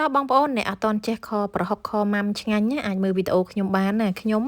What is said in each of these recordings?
តោះបងប្អូនអ្នកអត់ទាន់ចេះខប្រហុកខម៉ាំឆ្ងាញ់ណាអាចមើលវីដេអូខ្ញុំបានណាខ្ញុ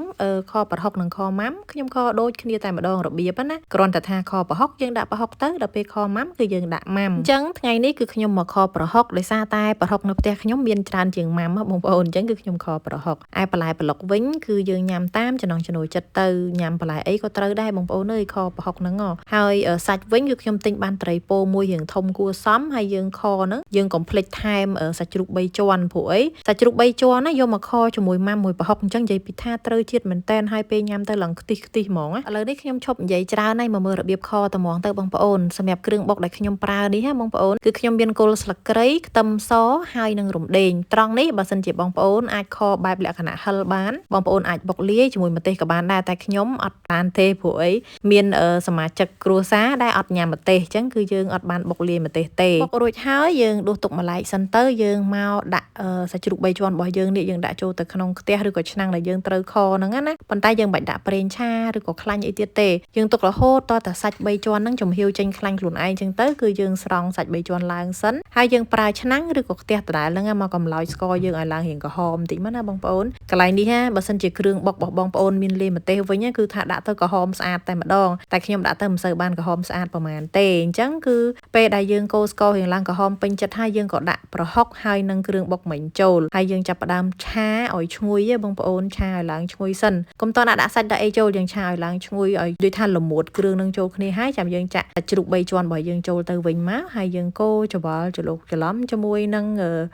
ំខប្រហុកនិងខម៉ាំខ្ញុំខដូចគ្នាតែម្ដងរបៀបណាគ្រាន់តែថាខប្រហុកយើងដាក់ប្រហុកទៅដល់ពេលខម៉ាំគឺយើងដាក់ម៉ាំអញ្ចឹងថ្ងៃនេះគឺខ្ញុំមកខប្រហុកដោយសារតែប្រហុកនៅផ្ទះខ្ញុំមានច្រើនជាងម៉ាំបងប្អូនអញ្ចឹងគឺខ្ញុំខប្រហុកឯបន្លែប្លុកវិញគឺយើងញ៉ាំតាមចំណង់ចំណូលចិត្តទៅញ៉ាំបន្លែអីក៏ត្រូវដែរបងប្អូនអើយខប្រហុកហ្នឹងហើយសាច់វិញគឺខ្ញុំទិញបានត្រីពោមួយរៀងធំគួរសមហើយយើងខហ្នឹងយើងកុំភ្លេចថែមសាច់ជ្រូក3ជាន់ព្រោះអីសាច់ជ្រូក3ជាន់ណាយកមកខជាមួយម៉ាំមួយប្រហុកអញ្ចឹងនិយាយពីថាត្រូវជាតិមែនតែនហើយពេលញ៉ាំទៅឡើងខ្ទិះខ្ទិះហ្មងឥឡូវនេះខ្ញុំឈប់និយាយច្រើនហើយមកមើលរបៀបខត្មងទៅបងប្អូនសម្រាប់គ្រឿងបុកដែលខ្ញុំប្រើនេះណាបងប្អូនគឺខ្ញុំមានគល់ស្លឹកគ្រៃខ្ទឹមសហើយនិងរំដេងត្រង់នេះបើសិនជាបងប្អូនអាចខបែបលក្ខណៈហិលបានបងប្អូនអាចបុកលាយជាមួយម្ទេសក៏បានដែរតែខ្ញុំអត់បានទេព្រោះអីមានសមាជិកគ្រួសារដែលអត់ញ៉ាំម្ទេសអញ្ចឹងគឺយើងអត់បានបុកលាយម្ទេសទេបុករួចហើយយើងដួសទុកម្លែកសិនទៅយើងមកដាក់សាច់ជ្រូក3ជាន់របស់យើងនេះយើងដាក់ចូលទៅក្នុងខ្ទះឬក៏ឆ្នាំងដែលយើងត្រូវខហ្នឹងណាប៉ុន្តែយើងមិនបាច់ដាក់ប្រេងឆាឬក៏ខ្លាញ់អីទៀតទេយើងទុករហូតតតែសាច់3ជាន់ហ្នឹងចំហៀវចេញខ្លាញ់ខ្លួនឯងអញ្ចឹងទៅគឺយើងស្រង់សាច់3ជាន់ឡើងសិនហើយយើងប្រើឆ្នាំងឬក៏ខ្ទះដដែលហ្នឹងមកកម្លោចស្ករយើងឲ្យឡើងរៀងក្រហមបន្តិចមកណាបងប្អូនកន្លែងនេះណាបើសិនជាគ្រឿងបុករបស់បងប្អូនមានលាយម្ទេសវិញគឺថាដាក់ទៅក្រហមស្អាតតែម្ដងតែខ្ញុំដាក់ទៅមិនសូវបានក្រហមស្អាតប្រហែលទេអញ្ចឹងគឺពេលដែលយើងកូរស្កររៀងឡើងក្រហមពេញចិត្តហើយយើងក៏ដាក់ប្រហុកហើយនឹងគ្រឿងបុកមិញចូលហើយយើងចាប់ផ្ដើមឆាឲ្យឈ្ងុយបងប្អូនឆាឲ្យឡើងឈ្ងុយសិនកុំតន់ដាក់សាច់ដាក់អីចូលយើងឆាឲ្យឡើងឈ្ងុយឲ្យដូចថាល្មួតគ្រឿងនឹងចូលគ្នាហើយចាំយើងចាក់ជ្រូក3ជាន់របស់យើងចូលទៅវិញមកហើយយើងកូរច្របល់ច្រឡូកច្រឡំជាមួយនឹ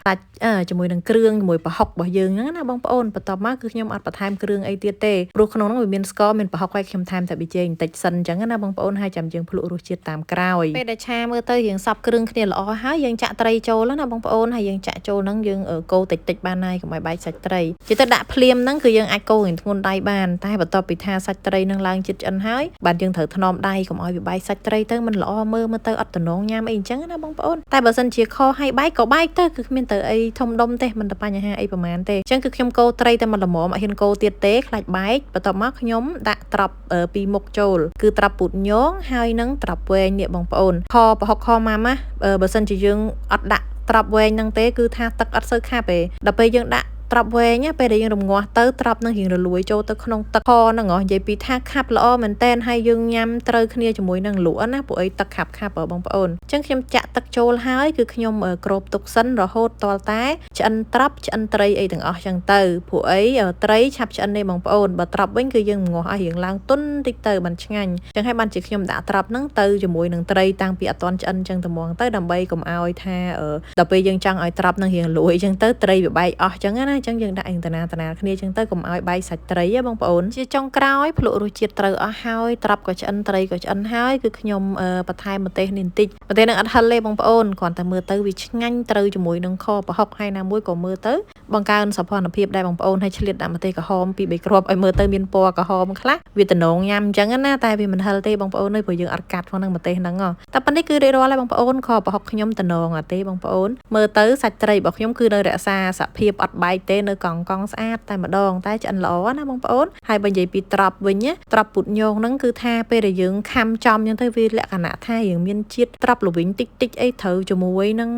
ងសាច់ជាមួយនឹងគ្រឿងជាមួយប្រហុករបស់យើងហ្នឹងណាបងប្អូនបន្ទាប់មកគឺខ្ញុំអត់បន្ថែមគ្រឿងអីទៀតទេព្រោះក្នុងហ្នឹងវាមានស្ករមានប្រហុកហើយខ្ញុំថែមតែប៊ីចេងបន្តិចសិនអញ្ចឹងណាបងប្អូនហើយចាំយើងភ្លក់រសជាតិតាមក្រោយពេលដែលឆាមើលទៅរៀងសព្វគ្រឿងគ្នាល្អហើយយើងចាក់ត្រីចូលណាបងប្អូនហើយយើងចាក់ចូលហ្នឹងយើងកូរតិចតិចបានហើយកុំឲ្យបែកសាច់ត្រីជាទៅដាក់ភ្លាមហ្នឹងគឺយើងអាចកូររៀងធ្ងន់ដៃបានតែបន្ទាប់ពីថាសាច់ត្រីហ្នឹងឡើងជាតិឆ្អិនហើយបាទយើងត្រូវថ្នមដៃកុំឲ្យវាបែកសាច់ត្រីទៅมันល្អមើលមើលទៅអត់តំណងញ៉ាំអីអញ្ចឹងណាបងប្អូនតែបើសិនជាខឲ្យបែកក៏បែកទៅគឺគ្មានទៅអីធំដុំទេមិនទៅបញ្ហាអីប្រហែលទេអញ្ចឹងគឺខ្ញុំកូរត្រីតែមួយល្មមអត់ហ៊ានកូរទៀតទេខ្លាចបែកបន្ទាប់មកខ្ញុំដាក់ត្រប់ពីមុខចូលគឺត្រប់ពូតញងហើយនឹងត្រប់វែងនេះបងប្អូនខប្រហុកខម៉ាំណាបើសិនជាយើងអត់ដាក់ត្រប់វែងហ្នឹងទេគឺថាទឹកអត់សូវខាប់ទេដល់ពេលយើងដាក់ត្រប់វែងពេលដែលយើងរងាស់ទៅត្រប់នឹងរៀងរលួយចូលទៅក្នុងទឹកខហ្នឹងហ៎និយាយពីថាខាប់ល្អមែនតែនហើយយើងញ៉ាំត្រូវគ្នាជាមួយនឹងលក់ណាពួកអីទឹកខាប់ខាប់បងប្អូនអញ្ចឹងខ្ញុំចាក់ទឹកចូលហើយគឺខ្ញុំគ្របទុកសិនរហូតតតែឆ្អិនត្រប់ឆ្អិនត្រីអីទាំងអស់ចឹងទៅពួកអីត្រីឆាប់ឆ្អិនទេបងប្អូនបើត្រប់វិញគឺយើងងាស់ឲ្យរៀងឡើងទុនតិចទៅបានឆ្ងាញ់អញ្ចឹងហើយបានជាខ្ញុំដាក់ត្រប់ហ្នឹងទៅជាមួយនឹងត្រីតាំងពីអត់ទាន់ឆ្អិនចឹងត្មងទៅដើម្បីកុំឲ្យថាដល់ពេលយើងចង់ឲ្យត្រប់នឹងរៀងលួយចឹងទៅត្រីវាបែកអស់ចឹងណាអញ្ចឹងយើងដាក់អ៊ីនតាណាតាណាគ្នាចឹងទៅកុំឲ្យបែកសាច់ត្រីបងប្អូនជាចុងក្រោយភ្លក់រសជាតិត្រូវអស់ហើយត្រប់ក៏ឆ្អិនត្រីក៏ឆ្អិនហើយគឺខ្ញុំបន្ថែមម្ទេសនេះបន្តិចម្ទេសនឹងអត់ហិលទេបងប្អូនគ្រាន់តែមើលទៅវាឆ្ងាញ់ត្រូវជាមួយនឹងខប្រហុកហើយណាមួយក៏មើលទៅបង្កើនសោភ័ណភាពដែរបងប្អូនហើយឆ្លៀតដាក់ម្ទេសក្រហមពី3គ្រាប់ឲ្យមើលទៅមានពណ៌ក្រហមខ្លះវាតំណងញ៉ាំអញ្ចឹងណាតែវាមិនហិលទេបងប្អូនអើយព្រោះយើងអត់កាត់ផងនឹងម្ទេសហ្នឹងតែប៉ុណ្នេះគឺរៀបរាល់ហើយបងប្អូនខប្រហុកខ្ញុំតំណងអត់ទេបងប្អូនមើលទៅសាច់ត្រីរបស់ខ្ញុំគឺនៅរក្សាសភាពអត់បែកទេនៅកង់កង់ស្អាតតែម្ដងតែឆ្អិនល្អណាបងប្អូនហើយបើនិយាយពីត្រប់វិញណាត្រប់ពូតញងហ្នឹងគឺថាពេលដែលយើងខាំចំអញ្ចឹងទៅវាលក្ខណៈថាយើងមានជាតិត្រប់ល្វីងតិចតិចអីត្រូវជាមួយនឹ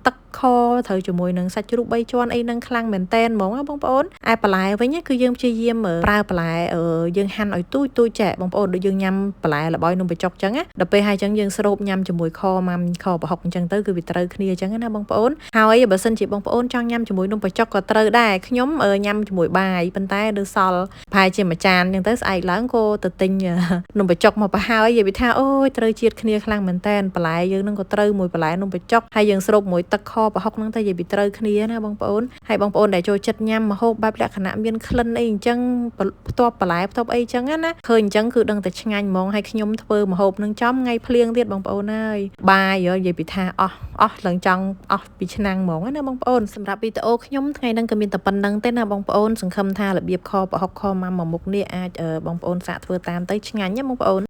ងទឹកខត្រូវជាមួយនឹងសាច់ជ្រូក3ជាន់អីហ្នឹងខ្លាំងមែនតែនហ្មងណាបងប្អូនឯបន្លែវិញគឺយើងព្យាយាមប្រើបន្លែយើងហាន់ឲ្យទូចទូចចែបងប្អូនដូចយើងញ៉ាំបន្លែល្បយនំបញ្ចុកចឹងណាដល់ពេលហើយចឹងយើងស្រូបញ៉ាំជាមួយខម៉ាំខប្រហុកអញ្ចឹងទៅគឺវាត្រូវគ្នាចឹងណាបងប្អូនហើយបើសិនជាបងប្អូនចង់ញ៉ាំជាមួយនំបញ្ចុកក៏ត្រូវដែរខ្ញុំញ៉ាំជាមួយបាយប៉ុន្តែនៅសល់ប្រហែលជាមួយចានចឹងទៅស្អែកឡើងក៏ទៅទិញនំបញ្ចុកមកប្រហើយនិយាយថាអូយត្រូវជាតិគ្នាខ្លាំងមែនតែនបន្លែយើងនឹងក៏ត្រូវមួយបន្លែនំបញ្ចុកហើយយើងស្រូបមួយទឹកខប្រហុកហ្នឹងទៅនិយាយពីត្រូវគ្នាណាបងប្អូនហើយបងប្អូនដែលចូលចិត្តញ៉ាំម្ហូបបែបលក្ខណៈមានក្លិនអីអញ្ចឹងផ្ទាប់បន្លែផ្ទាប់អីចឹងណាឃើញអញ្ចឹងគឺដឹងតែឆ្ងាញ់ហ្មងហើយខ្ញុំធ្វើម្ហូបនឹងចំថ្ងៃភ្លៀងទៀតបងប្អូនហើយបាយនិយាយពីថាអស់អស់ឡើងចង់អស់ពីឆ្នាំងហ្មងណាបងប្អូនសម្រាប់វីដេអូខ្ញុំថ្ងៃហ្នឹងក៏មានតែប៉ុណ្្នឹងទេណាបងប្អូនសង្ឃឹមថារបៀបខប្រហុកខម៉ាំមួយមុខនេះអាចបងប្អូនសាកធ្វើតាមទៅឆ្ងាញ់ណាបងប្អូន។